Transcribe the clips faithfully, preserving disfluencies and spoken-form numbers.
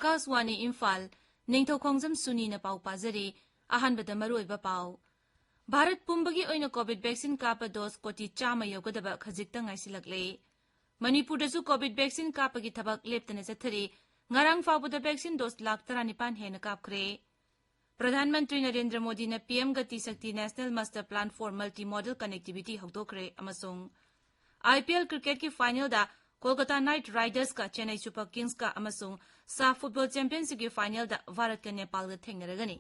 ꯑꯀꯥꯁꯋꯥꯅꯤ ꯏꯝꯐꯥꯜ, ꯅꯤꯡꯊꯧꯈꯣꯡꯖꯝ ꯁꯨꯅꯤꯅ ꯄꯥꯎ ꯄꯥꯖꯔꯤ꯫ ꯑꯍꯥꯟꯕꯗ ꯃꯔꯨꯑꯣꯏꯕ ꯄꯥꯎ꯫ ꯚꯥꯔꯠ ꯄꯨꯝꯕꯒꯤ ꯑꯣꯏꯅ ꯀꯣꯚꯤꯗ ꯚꯦꯛꯁꯤꯟ ꯀꯥꯞꯄ ꯗꯣꯁ ꯀꯣꯇꯤ ꯆꯥꯝꯃ ꯌꯧꯒꯗꯕ ꯈꯖꯤꯛꯇ ꯉꯥꯏꯁꯤꯜꯂꯛꯂꯦ꯫ ꯃꯅꯤꯄꯨꯔꯗꯁꯨ ꯀꯣꯚꯤꯗ ꯚꯦꯛꯁꯤꯟ ꯀꯥꯞꯄꯒꯤ ꯊꯕꯛ ꯂꯦꯞꯇꯅ ꯆꯠꯊꯔꯤ꯫ ꯉꯔꯥꯡ ꯐꯥꯎꯕꯗ ꯚꯦꯛꯁꯤꯟ ꯗꯣꯁ ꯂꯥꯈ ꯇꯔꯥꯅꯤꯄꯥꯟ ꯍꯦꯟꯅ ꯀꯥꯞꯈ꯭ꯔꯦ꯫ ꯄ꯭ꯔꯙꯥꯟ ꯃꯟꯇ꯭ꯔꯤ ꯅꯔꯦꯟꯗ꯭ꯔ ꯃꯣꯗꯤꯅ ꯄꯤ ꯑꯦꯝ ꯒꯇꯤ ꯁꯛꯇꯤ National Master Plan for Multi Modal Connectivity ꯍꯧꯗꯣꯛꯈ꯭ꯔꯦ ꯑꯃꯁꯨꯡ ꯑꯥꯏ ꯄꯤ ꯑꯦꯜ ꯀ꯭ꯔꯤꯀꯦꯠꯀꯤ ꯐꯥꯏꯅꯦꯜꯗ ꯀꯣꯜꯀꯇꯥ ꯅꯥꯏꯠ ꯔꯥꯏꯗꯔꯁꯀ ꯆꯦꯟꯅꯩ ꯁꯨꯄꯔ ꯀꯤꯡꯁꯀ ꯑꯃꯁꯨꯡ ꯁꯥꯐ ꯐꯨꯠꯕꯣꯜ ꯆꯦꯝꯄꯤꯌꯟꯁꯤꯞꯀꯤ ꯐꯥꯏꯅꯦꯜꯗ ꯚꯥꯔꯠꯀ ꯅꯦꯄꯥꯜꯒ ꯊꯦꯡꯅꯔꯒꯅꯤ꯫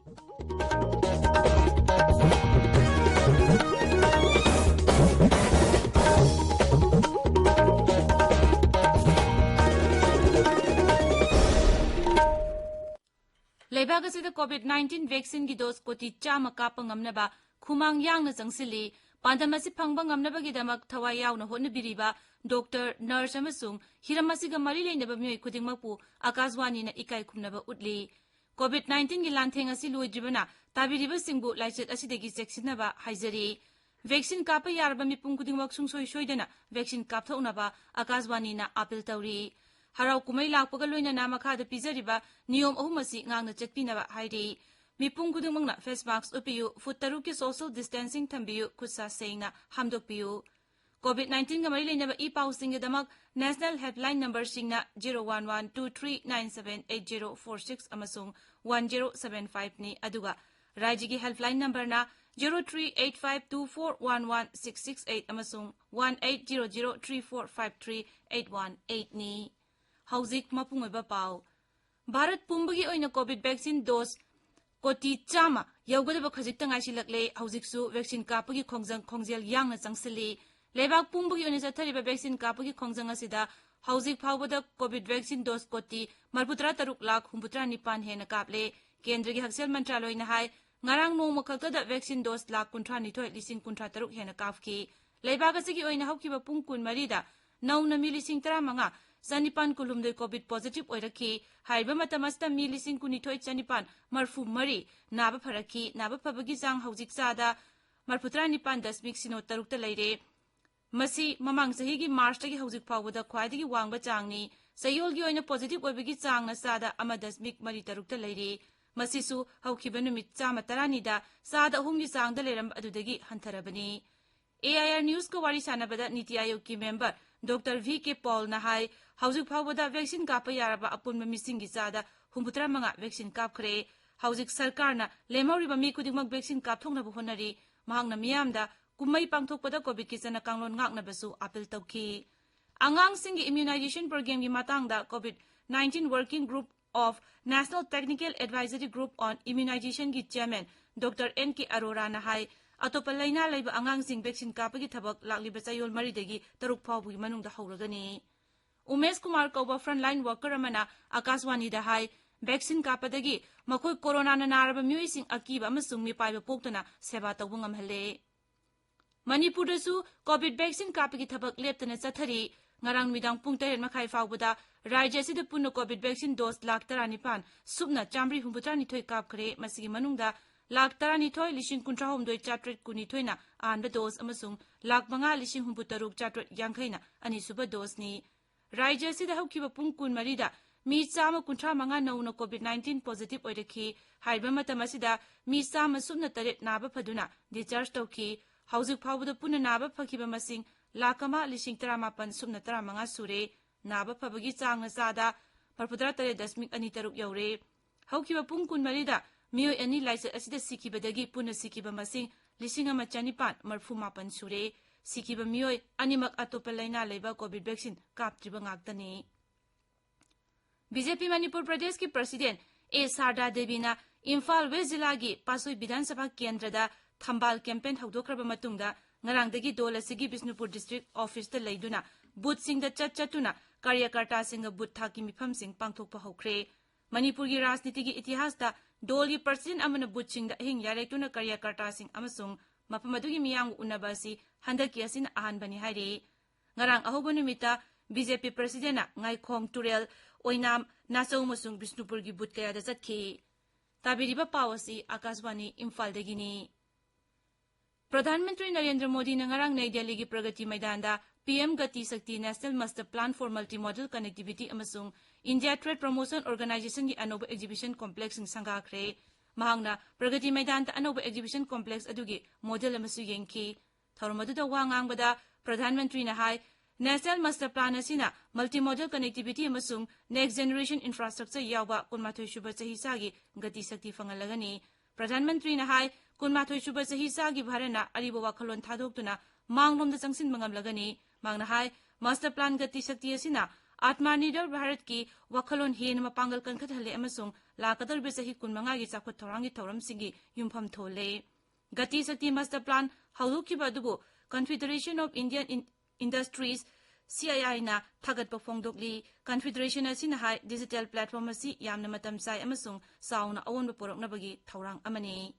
ꯂꯩꯕꯥꯛ ꯑꯁꯤꯗ ꯀꯣꯚꯤꯗ ꯅꯥꯏꯟꯇꯤꯟ ꯚꯦꯛꯁꯤꯟꯒꯤ ꯗꯣꯁ ꯀꯣꯇꯤ ꯆꯥꯝꯃ ꯀꯥꯞꯄ ꯉꯝꯅꯕ ꯈꯨꯃꯥꯡ ꯌꯥꯡꯅ ꯆꯪꯁꯤꯜꯂꯤ꯫ ꯄꯥꯟꯗꯝ ꯑꯁꯤ ꯐꯪꯕ ꯉꯝꯅꯕꯒꯤꯗꯃꯛ ꯊꯋꯥꯏ ꯌꯥꯎꯅ ꯍꯣꯠꯅꯕꯤꯔꯤꯕ ꯗꯣꯛꯇꯔ, ꯅꯔꯁ ꯑꯃꯁꯨꯡ ꯍꯤꯔꯝ ꯑꯁꯤꯒ ꯃꯔꯤ ꯂꯩꯅꯕ ꯃꯤꯑꯣꯏ ꯈꯨꯗꯤꯡꯃꯛꯄꯨ ꯑꯀꯥꯁꯋꯥꯅꯤꯅ ꯏꯀꯥꯏ ꯈꯨꯝꯅꯕ ꯎꯠꯂꯤ꯫ ꯀꯣꯚꯤꯗ ꯅꯥꯏꯟꯇꯤꯟꯒꯤ ꯂꯥꯟꯊꯦꯡ ꯑꯁꯤ ꯂꯣꯏꯗ꯭ꯔꯤꯕꯅ ꯇꯥꯕꯤꯔꯤꯕꯁꯤꯡꯕꯨ ꯂꯥꯏꯆꯠ ꯑꯁꯤꯗꯒꯤ ꯆꯦꯛꯁꯤꯟꯅꯕ ꯍꯥꯏꯖꯔꯤ꯫ ꯚꯦꯛꯁꯤꯟ ꯀꯥꯞꯄ ꯌꯥꯔꯕ ꯃꯤꯄꯨꯝ ꯈꯨꯗꯤꯡꯃꯛ ꯁꯨꯡꯁꯣꯏ ꯁꯣꯏꯗꯅ ꯚꯦꯛꯁꯤꯟ ꯀꯥꯞꯊꯣꯛꯅꯕ ꯑꯀꯥꯁꯋꯥꯅꯤꯅ ꯑꯥꯄꯤꯜ ꯇꯧꯔꯤ꯫ ꯍꯔꯥꯎ ꯀꯨꯝꯍꯩ ꯂꯥꯛꯄꯒ ꯂꯣꯏꯅꯅ ꯃꯈꯥꯗ ꯄꯤꯖꯔꯤꯕ ꯅꯤꯌꯣꯝ ꯑꯍꯨꯝ ꯑꯁꯤ ꯉꯥꯛꯅ ꯆꯠꯄꯤꯅꯕ ꯍꯥꯏꯔꯤ꯫ ꯃꯤꯄꯨꯝ ꯈꯨꯗꯤꯡꯃꯛꯅ ꯐꯦꯁ ꯃꯥꯁꯛ ꯎꯞꯄꯤꯌꯨ, ꯐꯨꯠ ꯇꯔꯨꯛꯀꯤ ꯁꯣꯁꯤꯌꯦꯜ ꯗꯤꯁꯇꯦꯟꯁꯤꯡ ꯊꯝꯕꯤꯌꯨ, ꯈꯨꯠꯁꯥ ꯁꯦꯡꯅ ꯍꯥꯝꯗꯣꯛꯄꯤꯌꯨ꯫ ꯀꯣꯚꯤꯗ ꯅꯥꯏꯟꯇꯤꯟꯒ ꯃꯔꯤ ꯂꯩꯅꯕ ꯏ ꯄꯥꯎꯁꯤꯡꯒꯤꯗꯃꯛ ꯅꯦꯁꯅꯦꯜ ꯍꯦꯜꯞꯂꯥꯏꯟ ꯅꯝꯕꯔꯁꯤꯡꯅ zero one one two three nine seven eight zero four six ꯑꯃꯁꯨꯡ ꯋꯥꯟ ꯖꯤꯔꯣ ꯁꯚꯦꯟ ꯐꯥꯏꯚꯅꯤ, ꯑꯗꯨꯒ ꯔꯥꯖ꯭ꯌꯒꯤ ꯍꯦꯜꯞꯂꯥꯏꯟ ꯅꯝꯕꯔꯅ zero three eight five two four one one six six eight ꯑꯃꯁꯨꯡ one eight zero zero three four five three eight one ꯑꯩꯠꯅꯤ꯫ ꯍꯧꯖꯤꯛ ꯃꯄꯨꯡ ꯑꯣꯏꯕ ꯄꯥꯎ꯫ ꯚꯥꯔꯠ ꯄꯨꯝꯕꯒꯤ ꯑꯣꯏꯅ ꯀꯣꯚꯤꯗ ꯚꯦꯛꯁꯤꯟ ꯗꯣꯁ ꯀꯣꯇꯤ ꯆꯥꯝꯃ ꯌꯧꯒꯗꯕ ꯈꯖꯤꯛꯇ ꯉꯥꯏꯁꯤꯜꯂꯛꯂꯦ꯫ ꯍꯧꯖꯤꯛꯁꯨ ꯚꯦꯛꯁꯤꯟ ꯀꯥꯞꯄꯒꯤ ꯈꯣꯡꯖꯪ ꯈꯣꯡꯖꯦꯜ ꯌꯥꯡꯅ ꯆꯪꯁꯤꯜꯂꯤ꯫ ꯂꯩꯕꯥꯛ ꯄꯨꯝꯕꯒꯤ ꯑꯣꯏꯅ ꯆꯠꯊꯔꯤꯕ ꯚꯦꯛꯁꯤꯟ ꯀꯥꯞꯄꯒꯤ ꯈꯣꯡꯖꯪ ꯑꯁꯤꯗ ꯍꯧꯖꯤꯛ ꯐꯥꯎꯕꯗ ꯀꯣꯚꯤꯗ ꯚꯦꯛꯁꯤꯟ ꯗꯣꯁ ꯀꯣꯇꯤ ꯃꯔꯤꯐꯨꯇꯔꯥ ꯇꯔꯨꯛ ꯂꯥꯈ ꯍꯨꯝꯐꯨꯇꯔꯥ ꯅꯤꯄꯥꯟ ꯍꯦꯟꯅ ꯀꯥꯞꯂꯦ꯫ ꯀꯦꯟꯗ꯭ꯔꯒꯤ ꯍꯛꯁꯦꯜ ꯃꯟꯇ꯭ꯔꯥꯂꯣꯏꯅ ꯍꯥꯏ, ꯉꯔꯥꯡ ꯅꯣꯡꯃ ꯈꯛꯇꯗ ꯚꯦꯛꯁꯤꯟ ꯗꯣꯁ ꯂꯥꯈ ꯀꯨꯟꯊ꯭ꯔꯥ ꯅꯤꯊꯣꯏ ꯂꯤꯁꯤꯡ ꯀꯨꯟꯊ꯭ꯔꯥ ꯇꯔꯨꯛ ꯍꯦꯟꯅ ꯀꯥꯞꯈꯤ꯫ ꯂꯩꯕꯥꯛ ꯑꯁꯤꯒꯤ ꯑꯣꯏꯅ ꯍꯧꯈꯤꯕ ꯄꯨꯡ ꯀꯨꯟꯃꯔꯤꯗ ꯅꯧꯅ ꯃꯤ ꯂꯤꯁꯤꯡ ꯇꯔꯥꯃꯉꯥ ꯆꯅꯤꯄꯥꯟ ꯀꯨꯟꯍꯨꯝꯗꯣꯏ ꯀꯣꯚꯤꯗ ꯄꯣꯖꯤꯇꯤꯚ ꯑꯣꯏꯔꯛꯈꯤ꯫ ꯍꯥꯏꯔꯤꯕ ꯃꯇꯝ ꯑꯁꯤꯗ ꯃꯤ ꯂꯤꯁꯤꯡ ꯀꯨꯟꯅꯤꯊꯣꯏ ꯆꯅꯤꯄꯥꯟ ꯃꯔꯤꯐꯨ ꯃꯔꯤ ꯅꯥꯕ ꯐꯔꯛꯈꯤ꯫ ꯅꯥꯕ ꯐꯕꯒꯤ ꯆꯥꯡ ꯍꯧꯖꯤꯛ ꯆꯥꯗ ꯃꯔꯤꯐꯨꯇꯔꯥ ꯅꯤꯄꯥꯟ ꯗꯁꯃꯤꯛ ꯁꯤꯅꯣ ꯇꯔꯨꯛꯇ ꯂꯩꯔꯦ꯫ ꯃꯁꯤ ꯃꯃꯥꯡ ꯆꯍꯤꯒꯤ ꯃꯥꯔꯆꯇꯒꯤ ꯍꯧꯖꯤꯛ ꯐꯥꯎꯕꯗ ꯈ꯭ꯋꯥꯏꯗꯒꯤ ꯋꯥꯡꯕ ꯆꯥꯡꯅꯤ꯫ ꯆꯌꯣꯜꯒꯤ ꯑꯣꯏꯅ positive ꯑꯣꯏꯕꯒꯤ ꯆꯥꯡꯅ ꯆꯥꯗ ꯑꯃ ꯗꯁꯃꯤꯛ ꯃꯔꯤ ꯇꯔꯨꯛꯇ ꯂꯩꯔꯤ꯫ ꯃꯁꯤꯁꯨ ꯍꯧꯈꯤꯕ ꯅꯨꯃꯤꯠ ꯆꯥꯝꯃ ꯇꯔꯥꯅꯤꯗ ꯆꯥꯗ ꯑꯍꯨꯝꯒꯤ ꯆꯥꯡꯗ ꯂꯩꯔꯝꯕ ꯑꯗꯨꯗꯒꯤ ꯍꯟꯊꯔꯕꯅꯤ꯫ AIR Newsꯀ ꯋꯥꯔꯤ ꯁꯥꯟꯅꯕꯗ ꯅꯤꯇꯤ ꯑꯥꯌꯣꯒꯀꯤ member Doctor V K Paulꯅ ꯍꯥꯏ, ꯍꯧꯖꯤꯛ ꯐꯥꯎꯕꯗ vaccine ꯀꯥꯞꯄ ꯌꯥꯔꯕ ꯑꯄꯨꯟꯕ ꯃꯤꯁꯤꯡꯒꯤ ꯆꯥꯗ ꯍꯨꯝꯐꯨꯇꯔꯥ ꯃꯉꯥ vaccine ꯀꯥꯞꯈ꯭ꯔꯦ꯫ ꯍꯧꯖꯤꯛ ꯁꯔꯀꯥꯔꯅ ꯂꯦꯝꯍꯧꯔꯤꯕ ꯃꯤ ꯈꯨꯗꯤꯡꯃꯛ vaccine ꯀꯥꯞꯊꯣꯛꯅꯕ ꯍꯣꯠꯅꯔꯤ꯫ ꯃꯍꯥꯛꯅ ꯃꯤꯌꯥꯝꯗ ꯀꯨꯝꯃꯩ ꯄꯥꯡꯊꯣꯛꯄꯗ COVID-ꯀꯤ ꯆꯠꯅ ꯀꯥꯡꯂꯣꯟ ꯉꯥꯛꯅꯕꯁꯨ appeal ꯇꯧꯈꯤ꯫ ꯑꯉꯥꯡꯁꯤꯡꯒꯤ immunization programmeꯒꯤ ꯃꯇꯥꯡꯗ COVID nineteen Working Group of National Technical Advisory Group on Immunizationꯒꯤ chairman Doctor N K Aroraꯅ ꯍꯥꯏ, ꯑꯇꯣꯞꯄ ꯂꯩꯅꯥ ꯂꯩꯕ ꯑꯉꯥꯡꯁꯤꯡ vaccine ꯀꯥꯞꯄꯒꯤ ꯊꯕꯛ ꯂꯥꯛꯂꯤꯕ ꯆꯌꯣꯜ ꯃꯔꯤꯗꯒꯤ ꯇꯔꯨꯛ ꯐꯥꯎꯕꯒꯤ ꯃꯅꯨꯡꯗ ꯍꯧꯔꯒꯅꯤ꯫ ꯎꯃꯦꯁ ꯀꯨꯃꯥꯔ ꯀꯧꯕ frontline worker ꯑꯃꯅ ꯑꯀꯥꯁꯋꯥꯅꯤꯗ ꯍꯥꯏ, vaccine ꯀꯥꯞꯄꯗꯒꯤ ꯃꯈꯣꯏ ꯀꯣꯔꯣꯅꯥꯅ ꯅꯥꯔꯕ ꯃꯤꯑꯣꯏꯁꯤꯡ ꯑꯀꯤꯕ ꯑꯃꯁꯨꯡ ꯃꯤꯄꯥꯏꯕ ꯄꯣꯛꯇꯅ ꯁꯦꯕꯥ ꯇꯧꯕ ꯉꯝꯍꯜꯂꯦ꯫ ꯃꯅꯤꯄꯨꯔꯗꯁꯨ COVID vaccine ꯀꯥꯞꯄꯒꯤ ꯊꯕꯛ ꯂꯦꯞꯇꯅ ꯆꯠꯊꯔꯤ꯫ ꯉꯔꯥꯡ ꯅꯨꯃꯤꯗꯥꯡ ꯄꯨꯡ ꯇꯔꯦꯠ ꯃꯈꯥꯏ ꯐꯥꯎꯕꯗ ꯔꯥꯖ꯭ꯌ ꯑꯁꯤꯗ ꯄꯨꯟꯅ COVID vaccine dose ꯂꯥꯈ ꯇꯔꯥꯅꯤꯄꯥꯟ ꯁꯨꯞꯅ ꯆꯥꯃꯔꯤ ꯍꯨꯝꯐꯨꯇꯔꯥ ꯅꯤꯊꯣꯏ ꯀꯥꯞꯈ꯭ꯔꯦ꯫ ꯃꯁꯤꯒꯤ ꯃꯅꯨꯡꯗ ꯂꯥꯈ ꯇꯔꯥꯅꯤꯊꯣꯏ ꯂꯤꯁꯤꯡ ꯀꯨꯟꯊ꯭ꯔꯥ ꯍꯨꯝꯗꯣꯏ ꯆꯥꯇ꯭ꯔꯦꯠ ꯀꯨꯟꯅꯤꯊꯣꯏꯅ ꯑꯍꯥꯟꯕ dose ꯑꯃꯁꯨꯡ ꯂꯥꯈ ꯃꯉꯥ ꯂꯤꯁꯤꯡ ꯍꯨꯝꯐꯨ ꯇꯔꯨꯛ ꯆꯥꯇ꯭ꯔꯦꯠ ꯌꯥꯡꯈꯩꯅ ꯑꯅꯤꯁꯨꯕ doseꯅꯤ꯫ ꯔꯥꯖ꯭ꯌ ꯑꯁꯤꯗ ꯍꯧꯈꯤꯕ ꯄꯨꯡ ꯀꯨꯟꯃꯔꯤꯗ ꯃꯤ ꯆꯥꯝꯃ ꯀꯨꯟꯊ꯭ꯔꯥ ꯃꯉꯥ ꯅꯧꯅ COVID nineteen positive ꯑꯣꯏꯔꯛꯈꯤ꯫ ꯍꯥꯏꯔꯤꯕ ꯃꯇꯝ ꯑꯁꯤꯗ ꯃꯤ ꯆꯥꯝꯃ ꯁꯨꯞꯅ ꯇꯔꯦꯠ ꯅꯥꯕ ꯐꯗꯨꯅ discharge ꯇꯧꯈꯤ꯫ ꯍꯧꯖꯤꯛ ꯐꯥꯎꯕꯗ ꯄꯨꯟꯅ ꯅꯥꯕ ꯐꯈꯤꯕ ꯃꯁꯤꯡ ꯂꯥꯈ ꯑꯃ ꯂꯤꯁꯤꯡ ꯇꯔꯥꯃꯥꯄꯟ ꯁꯨꯞꯅ ꯇꯔꯥꯃꯉꯥ ꯁꯨꯔꯦ꯫ ꯅꯥꯕ ꯐꯕꯒꯤ ꯆꯥꯡꯅ ꯆꯥꯗ ꯃꯔꯐꯨꯇꯔꯥ ꯇꯔꯦꯠ ꯗꯁꯃꯤꯛ ꯑꯅꯤ ꯇꯔꯨꯛ ꯌꯧꯔꯦ꯫ ꯍꯧꯈꯤꯕ ꯄꯨꯡ ꯀꯨꯟꯃꯔꯤꯗ ꯃꯤꯑꯣꯏ ꯑꯅꯤ ꯂꯥꯏꯆꯠ ꯑꯁꯤꯗ ꯁꯤꯈꯤꯕꯗꯒꯤ ꯄꯨꯟꯅ ꯁꯤꯈꯤꯕ ꯃꯁꯤꯡ ꯂꯤꯁꯤꯡ ꯑꯃ ꯆꯅꯤꯄꯥꯟ ꯃꯔꯐꯨ ꯃꯥꯄꯟ ꯁꯨꯔꯦ꯫ ꯁꯤꯈꯤꯕ ꯃꯤꯑꯣꯏ ꯑꯅꯤꯃꯛ ꯑꯇꯣꯞꯄ ꯂꯩꯅꯥ ꯂꯩꯕ COVID vaccine ꯀꯥꯞꯇ꯭ꯔꯤꯕ ꯉꯥꯛꯇꯅꯤ꯫ BJP ꯃꯅꯤꯄꯨꯔ ꯄ꯭ꯔꯗꯦꯁꯀꯤ president A ꯁꯥꯔꯗꯥ ꯗꯦꯕꯤꯅ ꯏꯝꯐꯥꯜ ꯋꯦꯁ ꯖꯤꯂꯥꯒꯤ ꯄꯥꯁꯣꯏ ꯕꯤꯙꯥꯟ ꯁꯚꯥ ꯀꯦꯟꯗ꯭ꯔꯗ ꯊꯝꯕꯥꯜ campaign ꯍꯧꯗꯣꯛꯈ꯭ꯔꯕ ꯃꯇꯨꯡꯗ ꯉꯔꯥꯡꯗꯒꯤ ꯗꯣꯜ ꯑꯁꯤꯒꯤ ꯕꯤꯁꯅꯨꯄꯨꯔ district officeꯇ ꯂꯩꯗꯨꯅ ꯕꯨꯊꯁꯤꯡꯗ ꯆꯠ ꯆꯠꯇꯨꯅ ꯀꯥꯔꯌꯀꯔꯇꯥꯁꯤꯡꯒ ꯕꯨꯊ ꯊꯥꯛꯀꯤ ꯃꯤꯐꯝꯁꯤꯡ ꯄꯥꯡꯊꯣꯛꯄ ꯍꯧꯈ꯭ꯔꯦ꯫ ꯃꯅꯤꯄꯨꯔꯒꯤ ꯔꯥꯖꯅꯤꯇꯤꯒꯤ ꯏꯇꯤꯍꯥꯁꯇ ꯗꯣꯜꯒꯤ president ꯑꯃꯅ ꯕꯨꯊꯁꯤꯡꯗ ꯑꯍꯤꯡ ꯌꯥꯔꯦꯛꯇꯨꯅ ꯀꯥꯔꯌꯀꯔꯇꯥꯁꯤꯡ ꯑꯃꯁꯨꯡ ꯃꯐꯝ ꯑꯗꯨꯒꯤ ꯃꯤꯌꯥꯝꯒ ꯎꯅꯕ ꯑꯁꯤ ꯍꯟꯗꯛꯀꯤ ꯑꯁꯤꯅ ꯑꯍꯥꯟꯕꯅꯤ ꯍꯥꯏꯔꯤ꯫ ꯉꯔꯥꯡ ꯑꯍꯧꯕ ꯅꯨꯃꯤꯠꯇ BJP presidentꯅ ꯉꯥꯏꯈꯣꯡ, ꯇꯨꯔꯦꯜ, ꯑꯣꯏꯅꯥꯝ, ꯅꯥꯆꯧ ꯑꯃꯁꯨꯡ ꯕꯤꯁꯅꯨꯄꯨꯔꯒꯤ ꯕꯨꯊ ꯀꯌꯥꯗ ꯆꯠꯈꯤ꯫ ꯇꯥꯕꯤꯔꯤꯕ ꯄꯥꯎ ꯑꯁꯤ ꯑꯀꯥꯁꯕꯥꯅꯤ ꯏꯝꯐꯥꯜꯗꯒꯤꯅꯤ꯫ ꯄ꯭ꯔꯙꯥꯟ ꯃꯟꯇ꯭ꯔꯤ ꯅꯔꯦꯟꯗ꯭ꯔ ꯃꯣꯗꯤꯅ ꯉꯔꯥꯡ ꯅꯩ ꯗꯦꯜꯂꯤꯒꯤ ꯄ꯭ꯔꯒꯇꯤ ꯃꯩꯗꯥꯟꯗ ꯄꯤ ꯑꯦꯝ ꯒꯇꯤ ꯁꯛꯇꯤ National Master Plan for Multimodal Connectivity ꯑꯃꯁꯨꯡ India Trade Promotion Organization ꯒꯤ ꯑꯅꯧꯕ exhibition complex ꯁꯤꯡ ꯁꯪꯒꯥꯈ꯭ꯔꯦ꯫ ꯃꯍꯥꯛꯅ ꯄ꯭ꯔꯒꯇꯤ ꯃꯩꯗꯥꯟꯗ ꯑꯅꯧꯕ exhibition complex ꯑꯗꯨꯒꯤ model ꯑꯃꯁꯨ ꯌꯦꯡꯈꯤ꯫ ꯊꯧꯔꯝ ꯑꯗꯨꯗ ꯋꯥ ꯉꯥꯡꯕꯗ ꯄ꯭ꯔꯙꯥꯟ ꯃꯟꯇ꯭ꯔꯤꯅ ꯍꯥꯏ, National Master Plan ꯑꯁꯤꯅ multimodal connectivity ꯑꯃꯁꯨꯡ next generation infrastructure ꯌꯥꯎꯕ ꯀꯨꯟꯃꯥꯊꯣꯏ ꯁꯨꯕ ꯆꯍꯤꯆꯥꯒꯤ ꯒꯇꯤ ꯁꯛꯇꯤ ꯐꯪꯍꯜꯂꯒꯅꯤ꯫ ꯄ꯭ꯔꯙꯥꯟ ꯃꯟꯇ꯭ꯔꯤꯅ ꯍꯥꯏ, ꯀꯨꯟꯃꯥꯊꯣꯏ ꯁꯨꯕ ꯆꯍꯤꯆꯥꯒꯤ ꯚꯥꯔꯠꯅ ꯑꯔꯤꯕ ꯋꯥꯈꯜꯂꯣꯟ ꯊꯥꯗꯣꯛꯇꯨꯅ ꯃꯥꯡꯂꯣꯝꯗ ꯆꯪꯁꯤꯟꯕ ꯉꯝꯂꯒꯅꯤ꯫ ꯃꯍꯥꯛꯅ ꯍꯥꯏ, Master Plan ꯒꯇꯤ ꯁꯛꯇꯤ ꯑꯁꯤꯅ Atmanirbhar Bharat ꯀꯤ ꯋꯥꯈꯜꯂꯣꯟ ꯍꯦꯟꯅ ꯃꯄꯥꯡꯒꯜ ꯀꯟꯈꯠꯍꯜꯂꯦ ꯑꯃꯁꯨꯡ ꯂꯥꯛꯀꯗꯧꯔꯤꯕ ꯆꯍꯤ ꯀꯨꯟꯃꯉꯥꯒꯤ ꯆꯥꯎꯈꯠ ꯊꯧꯔꯥꯡꯒꯤ ꯊꯧꯔꯝꯁꯤꯡꯒꯤ ꯌꯨꯝꯐꯝ ꯊꯣꯜꯂꯦ꯫ ꯒꯇꯤ ꯁꯛꯇꯤ Master Plan ꯍꯧꯗꯣꯛꯈꯤꯕ ꯑꯗꯨꯕꯨ Confederation of Indian In-, Industries, C I I ꯅ ꯊꯥꯒꯠꯄ ꯐꯣꯡꯗꯣꯛꯂꯤ꯫ Confederation ꯑꯁꯤꯅ ꯍꯥꯏ, digital platform ꯑꯁꯤ ꯌꯥꯝꯅ ꯃꯇꯝ ꯆꯥꯏ ꯑꯃꯁꯨꯡ ꯆꯥꯎꯅ ꯑꯑꯣꯟꯕ ꯄꯨꯔꯛꯅꯕꯒꯤ ꯊꯧꯔꯥꯡ ꯑꯃꯅꯤ꯫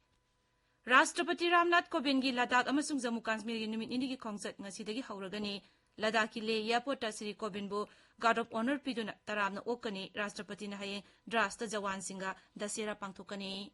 ꯔꯥꯁꯇ꯭ꯔꯄꯇꯤ ꯔꯥꯝꯅꯥꯊ ꯀꯣꯕꯤꯟꯗꯒꯤ ꯂꯗꯥꯈ ꯑꯃꯁꯨꯡ ꯖꯝꯃꯨ ꯀꯥꯁꯃꯤꯔꯒꯤ ꯅꯨꯃꯤꯠ ꯅꯤꯅꯤꯒꯤ ꯈꯣꯡꯆꯠ ꯉꯁꯤꯗꯒꯤ ꯍꯧꯔꯒꯅꯤ꯫ ꯂꯗꯥꯈꯀꯤ ꯂꯦ airport ꯇ ꯁ꯭ꯔꯤ ꯀꯣꯕꯤꯟꯕꯨ guard of honour ꯄꯤꯗꯨꯅ ꯇꯔꯥꯝꯅ ꯑꯣꯛꯀꯅꯤ꯫ ꯔꯥꯁꯇ꯭ꯔꯄꯇꯤꯅ ꯍꯌꯦꯡ ꯗ꯭ꯔꯥꯁꯇ ꯖꯋꯥꯟꯁꯤꯡꯒ ꯗꯁꯦꯔꯥ ꯄꯥꯡꯊꯣꯛꯀꯅꯤ꯫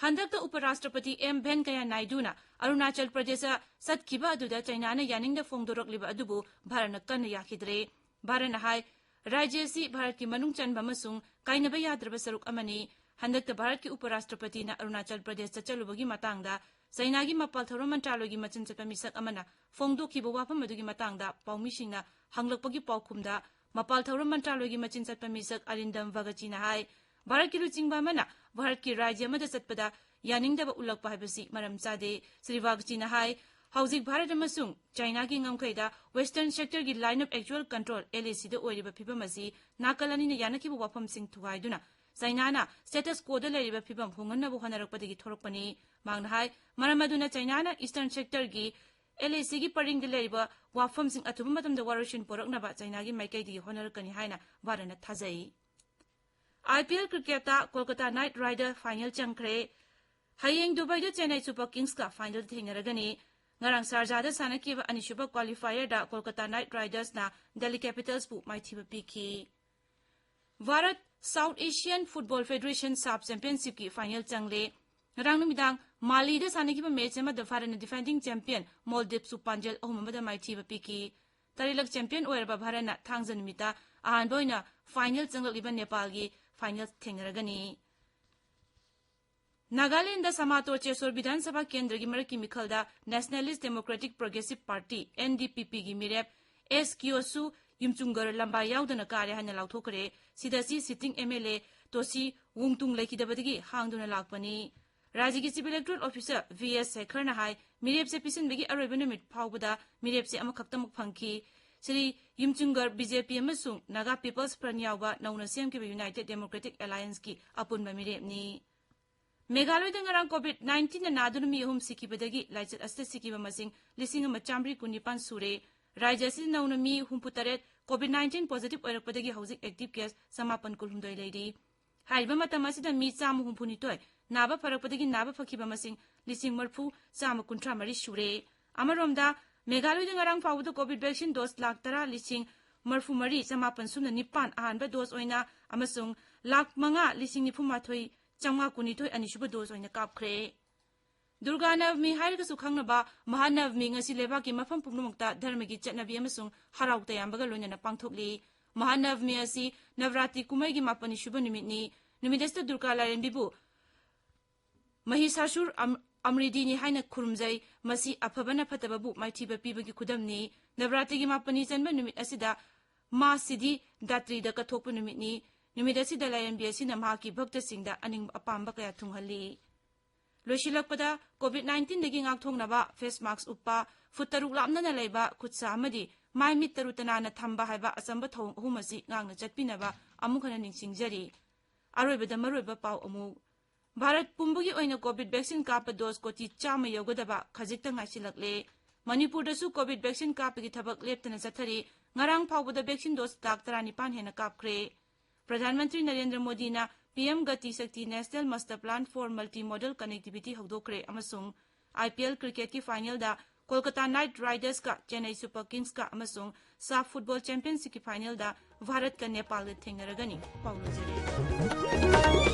ꯍꯟꯗꯛꯇ ꯎꯄ ꯔꯥꯁꯇ꯭ꯔꯄꯇꯤ ꯑꯦꯝ ꯚꯦꯟꯀꯌꯥ ꯅꯥꯏꯗꯨꯅ ꯑꯔꯨꯅꯥꯆꯜ ꯄ꯭ꯔꯗꯦꯁꯇ ꯆꯠꯈꯤꯕ ꯑꯗꯨꯗ ꯆꯩꯅꯥꯅ ꯌꯥꯅꯤꯡꯗ ꯐꯣꯡꯗꯣꯔꯛꯂꯤꯕ ꯑꯗꯨꯕꯨ ꯚꯥꯔꯠꯅ ꯀꯟꯅ ꯌꯥꯈꯤꯗ꯭ꯔꯦ꯫ ꯚꯥꯔꯠꯅ ꯍꯥꯏ, ꯔꯥꯖ꯭ꯌ ꯑꯁꯤ ꯚꯥꯔꯠꯀꯤ ꯃꯅꯨꯡ ꯆꯟꯕ ꯑꯃꯁꯨꯡ ꯀꯥꯏꯅꯕ ꯌꯥꯗ꯭ꯔꯕ ꯁꯔꯨꯛ ꯑꯃꯅꯤ꯫ ꯍꯟꯗꯛꯇ ꯚꯥꯔꯠꯀꯤ ꯎꯄ ꯔꯥꯁꯇ꯭ꯔꯄꯇꯤꯅ ꯑꯔꯨꯅꯥꯆꯜ ꯄ꯭ꯔꯗꯦꯁꯇ ꯆꯠꯂꯨꯕꯒꯤ ꯃꯇꯥꯡꯗ ꯆꯩꯅꯥꯒꯤ ꯃꯄꯥꯜ ꯊꯧꯔꯝ ꯃꯟꯇ꯭ꯔꯥꯂꯣꯏꯒꯤ ꯃꯆꯤꯟ ꯆꯠꯄ ꯃꯤꯁꯛ ꯑꯃꯅ ꯐꯣꯡꯗꯣꯛꯈꯤꯕ ꯋꯥꯐꯝ ꯑꯗꯨꯒꯤ ꯃꯇꯥꯡꯗ ꯄꯥꯎꯃꯤꯁꯤꯡꯅ ꯍꯪꯂꯛꯄꯒꯤ ꯄꯥꯎꯈꯨꯝꯗ, ꯃꯄꯥꯜ ꯊꯧꯔꯝ ꯃꯟꯇ꯭ꯔꯥꯂꯣꯏꯒꯤ ꯃꯆꯤꯟ ꯆꯠꯄ ꯃꯤꯁꯛ ꯑꯔꯤꯟꯗꯝ ꯕꯒꯆꯤꯅ ꯍꯥꯏ, ꯚꯥꯔꯠꯀꯤ ꯂꯨꯆꯤꯡꯕ ꯑꯃꯅ ꯚꯥꯔꯠꯀꯤ ꯔꯥꯖ꯭ꯌ ꯑꯃꯗ ꯆꯠꯄꯗ ꯌꯥꯅꯤꯡꯗꯕ ꯎꯠꯂꯛꯄ ꯍꯥꯏꯕꯁꯤ ꯃꯔꯝ ꯆꯥꯗꯦ꯫ ꯁ꯭ꯔꯤ ꯕꯒꯆꯤꯅ ꯍꯥꯏ, ꯍꯧꯖꯤꯛ ꯚꯥꯔꯠ ꯑꯃꯁꯨꯡ ꯆꯩꯅꯥꯒꯤ ꯉꯝꯈꯩꯗ Western Sector ꯒꯤ Line of Actual Control, L A C ꯗ ꯑꯣꯏꯔꯤꯕ ꯐꯤꯚꯝ ꯑꯁꯤ ꯅꯥꯀꯜ ꯑꯅꯤꯅ ꯌꯥꯅꯈꯤꯕ ꯋꯥꯐꯝꯁꯤꯡ ꯊꯨꯒꯥꯏꯗꯨꯅ ꯆꯩꯅꯥꯅ status quo ꯗ ꯂꯩꯔꯤꯕ ꯐꯤꯚꯝ ꯍꯣꯡꯍꯟꯅꯕ ꯍꯣꯠꯅꯔꯛꯄꯗꯒꯤ ꯊꯣꯔꯛꯄꯅꯤ꯫ ꯃꯍꯥꯛꯅ ꯍꯥꯏ, ꯃꯔꯝ ꯑꯗꯨꯅ ꯆꯩꯅꯥꯅ Eastern Sector ꯒꯤ L A C ꯒꯤ ꯄꯔꯤꯡꯗ ꯂꯩꯔꯤꯕ ꯋꯥꯐꯝꯁꯤꯡ ꯑꯊꯨꯕ ꯃꯇꯝꯗ ꯋꯥꯔꯣꯏꯁꯤꯟ ꯄꯨꯔꯛꯅꯕ ꯆꯩꯅꯥꯒꯤ ꯃꯥꯏꯀꯩꯗꯒꯤ ꯍꯣꯠꯅꯔꯛꯀꯅꯤ ꯍꯥꯏꯅ ꯚꯥꯔꯠꯅ ꯊꯥꯖꯩ꯫ I P L cricket ꯇ ꯀꯣꯜꯀꯇꯥ ꯅꯥꯏꯠ ꯔꯥꯏꯗꯔ final ꯆꯪꯈ꯭ꯔꯦ꯫ ꯍꯌꯦꯡ ꯗꯨꯕꯥꯏꯗ ꯆꯦꯟꯅꯥꯏ ꯁꯨꯄꯔ ꯀꯤꯡꯁꯀ final ꯊꯦꯡꯅꯔꯒꯅꯤ꯫ ꯉꯔꯥꯡ ꯁꯥꯔꯖꯥꯗ ꯁꯥꯟꯅꯈꯤꯕ ꯑꯅꯤꯁꯨꯕ qualifier ꯗ ꯀꯣꯜꯀꯇꯥ ꯅꯥꯏꯠ ꯔꯥꯏꯗꯔꯁꯅ ꯗꯦꯜꯂꯤ ꯀꯦꯄꯤꯇꯜꯁꯄꯨ ꯃꯥꯏꯊꯤꯕ ꯄꯤꯈꯤ꯫ Bharat South Asian Football Federation SAFF Championship ꯀꯤ final ꯆꯪꯂꯦ꯫ ꯉꯔꯥꯡ ꯅꯨꯃꯤꯗꯥꯡ ꯃꯥꯂꯤꯗ ꯁꯥꯟꯅꯈꯤꯕ ꯃꯦꯆ ꯑꯃꯗ ꯚꯥꯔꯠꯅ ꯗꯤꯐꯦꯟꯗꯤꯡ ꯆꯦꯝꯄꯤꯌꯟ ꯃꯣꯜꯗꯤꯞꯁꯄꯨ ꯄꯥꯟꯖꯜ ꯑꯍꯨꯝ ꯑꯃꯗ ꯃꯥꯏꯊꯤꯕ ꯄꯤꯈꯤ꯫ ꯇꯔꯦꯠꯂꯛ ꯆꯦꯝꯄꯤꯌꯟ ꯑꯣꯏꯔꯕ ꯚꯥꯔꯠꯅ ꯊꯥꯡꯖ ꯅꯨꯃꯤꯠꯇ ꯑꯍꯥꯟꯕ ꯑꯣꯏꯅ ꯐꯥꯏꯅꯦꯜ ꯆꯪꯂꯛꯂꯤꯕ ꯅꯦꯄꯥꯜꯒꯤ ꯐꯥꯏꯅꯦꯜ ꯊꯦꯡꯅꯔꯒꯅꯤ꯫ ꯅꯥꯒꯥꯂꯦꯟꯗ ꯁꯃꯥꯇꯣꯔ ꯆꯦꯁꯣꯔ ꯕꯤꯙꯥꯟ ꯁꯚꯥ ꯀꯦꯟꯗ꯭ꯔꯒꯤ ꯃꯔꯛꯀꯤ ꯃꯤꯈꯜꯗ Nationalist Democratic Progressive Party, NDPP ꯒꯤ ꯃꯤꯔꯦꯞ ꯑꯦꯁ ꯀꯤꯌꯣꯁꯨ ꯌꯨꯝꯆꯨꯡꯒꯔ ꯂꯝꯕꯥ ꯌꯥꯎꯗꯅ ꯀꯥꯔꯦ ꯍꯥꯏꯅ ꯂꯥꯎꯊꯣꯛꯈ꯭ꯔꯦ꯫ ꯁꯤꯗꯁꯤ sitting MLA ꯇꯣꯁꯤ ꯋꯨꯡꯇꯨꯡ ꯂꯩꯈꯤꯗꯕꯗꯒꯤ ꯍꯥꯡꯗꯨꯅ ꯂꯥꯛꯄꯅꯤ꯫ ꯔꯥꯖ꯭ꯌꯒꯤ Chief Electoral Officer V S ꯁꯦꯈꯔꯅ ꯍꯥꯏ, ꯃꯤꯔꯦꯞꯁꯦ ꯄꯤꯁꯤꯟꯕꯒꯤ ꯑꯔꯣꯏꯕ ꯅꯨꯃꯤꯠ ꯐꯥꯎꯕꯗ ꯃꯤꯔꯦꯞꯁꯦ ꯑꯃꯈꯛꯇꯃꯛ ꯐꯪꯈꯤ꯫ ꯁ꯭ꯔꯤ ꯌꯨꯝꯆꯨꯡꯒꯔ BJP ꯑꯃꯁꯨꯡ Naga People's Front ꯌꯥꯎꯕ ꯅꯧꯅ ꯁꯦꯝꯈꯤꯕ United Democratic Alliance ꯀꯤ ꯑꯄꯨꯟꯕ ꯃꯤꯔꯦꯞꯅꯤ꯫ ꯃꯦꯘꯥꯂꯌꯗ ꯉꯔꯥꯡ COVID nineteen ꯅ ꯅꯥꯗꯨꯅ ꯃꯤ ꯑꯍꯨꯝ ꯁꯤꯈꯤꯕꯗꯒꯤ ꯂꯥꯏꯆꯠ ꯑꯁꯤꯗ ꯁꯤꯈꯤꯕ ꯃꯁꯤꯡ ꯂꯤꯁꯤꯡ ꯑꯃ ꯆꯥꯃꯔꯤ ꯀꯨꯟꯅꯤꯄꯥꯟ ꯁꯨꯔꯦ꯫ ꯔꯥꯖ꯭ꯌ ꯑꯁꯤꯗ ꯅꯧꯅ ꯃꯤ ꯍꯨꯝꯐꯨ ꯇꯔꯦꯠ COVID nineteen positive ꯑꯣꯏꯔꯛꯄꯗꯒꯤ ꯍꯧꯖꯤꯛ active case ꯆꯃꯥꯄꯟ ꯀꯨꯟꯍꯨꯝꯗꯣꯏ ꯂꯩꯔꯤ꯫ ꯍꯥꯏꯔꯤꯕ ꯃꯇꯝ ꯑꯁꯤꯗ ꯃꯤ ꯆꯥꯝꯃ ꯍꯨꯝꯐꯨ ꯅꯤꯊꯣꯏ ꯅꯥꯕ ꯐꯔꯛꯄꯗꯒꯤ ꯅꯥꯕ ꯐꯈꯤꯕ ꯃꯁꯤꯡ ꯂꯤꯁꯤꯡ ꯃꯔꯤꯐꯨ ꯆꯥꯝꯃ ꯀꯨꯟꯊ꯭ꯔꯥ ꯃꯔꯤ ꯁꯨꯔꯦ꯫ ꯑꯃꯔꯣꯝꯗ, ꯃꯦꯘꯥꯂꯌꯗ ꯉꯔꯥꯡ ꯐꯥꯎꯕꯗ COVID vaccine dose ꯂꯥꯈ ꯇꯔꯥ ꯂꯤꯁꯤꯡ ꯃꯔꯤꯐꯨ ꯃꯔꯤ ꯆꯃꯥꯄꯟ ꯁꯨꯞꯅ ꯅꯤꯄꯥꯟ ꯑꯍꯥꯟꯕ dose ꯑꯣꯏꯅ ꯑꯃꯁꯨꯡ ꯂꯥꯈ ꯃꯉꯥ ꯂꯤꯁꯤꯡ ꯅꯤꯐꯨ ꯃꯥꯊꯣꯏ ꯆꯥꯝꯃꯉꯥ ꯀꯨꯟꯅꯤꯊꯣꯏ ꯑꯅꯤꯁꯨꯕ dose ꯑꯣꯏꯅ ꯀꯥꯞꯈ꯭ꯔꯦ꯫ ꯗꯨꯔꯒꯥ ꯅꯕꯃꯤ ꯍꯥꯏꯔꯒꯁꯨ ꯈꯪꯅꯕ ꯃꯍꯥꯅꯕꯃꯤ ꯉꯁꯤ ꯂꯩꯕꯥꯛꯀꯤ ꯃꯐꯝ ꯄꯨꯝꯅꯃꯛꯇ ꯙꯔꯃꯒꯤ ꯆꯠꯅꯕꯤ ꯑꯃꯁꯨꯡ ꯍꯔꯥꯎ ꯇꯌꯥꯝꯕꯒ ꯂꯣꯏꯅꯅ ꯄꯥꯡꯊꯣꯛꯂꯤ꯫ ꯃꯍꯥꯅꯕꯃꯤ ꯑꯁꯤ ꯅꯕꯔꯥꯇ꯭ꯔꯤ ꯀꯨꯝꯍꯩꯒꯤ ꯃꯥꯄꯟꯅꯤ ꯁꯨꯕ ꯅꯨꯃꯤꯠꯅꯤ꯫ ꯅꯨꯃꯤꯠ ꯑꯁꯤꯗ ꯗꯨꯔꯒꯥ ꯂꯥꯏꯔꯦꯝꯕꯤꯕꯨ ꯃꯍꯤꯁꯥꯁꯨꯔ ꯑꯝ-, ꯑꯃ꯭ꯔꯤꯗꯤꯅꯤ ꯍꯥꯏꯅ ꯈꯨꯔꯨꯝꯖꯩ꯫ ꯃꯁꯤ ꯑꯐꯕꯅ ꯐꯠꯇꯕꯕꯨ ꯃꯥꯏꯊꯤꯕ ꯄꯤꯕꯒꯤ ꯈꯨꯗꯝꯅꯤ꯫ ꯅꯕꯔꯥꯇ꯭ꯔꯤꯒꯤ ꯃꯥꯄꯟꯅꯤ ꯆꯟꯕ ꯅꯨꯃꯤꯠ ꯑꯁꯤꯗ ꯃꯥ ꯁꯤꯙꯤ ꯗꯥꯇ꯭ꯔꯤꯗ ꯀꯠꯊꯣꯛꯄ ꯅꯨꯃꯤꯠꯅꯤ꯫ ꯅꯨꯃꯤꯠ ꯑꯁꯤꯗ ꯂꯥꯏꯔꯦꯝꯕꯤ ꯑꯁꯤꯅ ꯃꯍꯥꯛꯀꯤ ꯚꯛꯇꯁꯤꯡꯗ ꯑꯅꯤꯡꯕ ꯑꯄꯥꯝꯕ ꯀꯌꯥ ꯊꯨꯡꯍꯜꯂꯤ꯫ ꯂꯣꯏꯁꯤꯜꯂꯛꯄꯗ, COVID nineteen ꯗꯒꯤ ꯉꯥꯛꯊꯣꯛꯅꯕ face mask ꯎꯞꯄ, ꯐꯨꯠ ꯇꯔꯨꯛ ꯂꯥꯞꯅꯅ ꯂꯩꯕ, ꯈꯨꯠ ꯁꯥ ꯑꯃꯗꯤ ꯃꯥꯏ ꯃꯤꯠ ꯇꯔꯨ ꯇꯅꯥꯟꯅ ꯊꯝꯕ ꯍꯥꯏꯕ ꯑꯆꯝꯕ ꯊꯧꯑꯣꯡ ꯑꯍꯨꯝ ꯑꯁꯤ ꯉꯥꯛꯅ ꯆꯠꯄꯤꯅꯕ ꯑꯃꯨꯛ ꯍꯟꯅ ꯅꯤꯡꯁꯤꯡꯖꯔꯤ꯫ ꯑꯔꯣꯏꯕꯗ ꯃꯔꯨꯑꯣꯏꯕ ꯄꯥꯎ ꯑꯃꯨꯛ꯫ ꯚꯥꯔꯠ ꯄꯨꯝꯕꯒꯤ ꯑꯣꯏꯅ COVID vaccine ꯀꯥꯞꯄ dose ꯀꯣꯇꯤ ꯆꯥꯝꯃ ꯌꯧꯒꯗꯕ ꯈꯖꯤꯛꯇ ꯉꯥꯏꯁꯤꯜꯂꯛꯂꯦ꯫ ꯃꯅꯤꯄꯨꯔꯗꯁꯨ COVID vaccine ꯀꯥꯞꯄꯒꯤ ꯊꯕꯛ ꯂꯦꯞꯇꯅ ꯆꯠꯊꯔꯤ꯫ ꯉꯔꯥꯡ ꯐꯥꯎꯕꯗ vaccine dose ꯂꯥꯈ ꯇꯔꯥꯅꯤꯄꯥꯟ ꯍꯦꯟꯅ ꯀꯥꯞꯈ꯭ꯔꯦ꯫ ꯄ꯭ꯔꯙꯥꯟ ꯃꯟꯇ꯭ꯔꯤ ꯅꯔꯦꯟꯗ꯭ꯔ ꯃꯣꯗꯤꯅ PM Gati Shakti National Master Plan for Multimodal Connectivity ꯍꯧꯗꯣꯛꯈ꯭ꯔꯦ ꯑꯃꯁꯨꯡ IPL cricketꯀꯤ finalꯗ Kolkata Knight Ridersꯀ Chennai Super Kingsꯀ ꯑꯃꯁꯨꯡ SAFF Football Championshipꯀꯤ finalꯗ ꯚꯥꯔꯠꯀ ꯅꯦꯄꯥꯜꯒ ꯊꯦꯡꯅꯔꯒꯅꯤ꯫ ꯄꯥꯎ ꯂꯣꯏꯖꯔꯦ꯫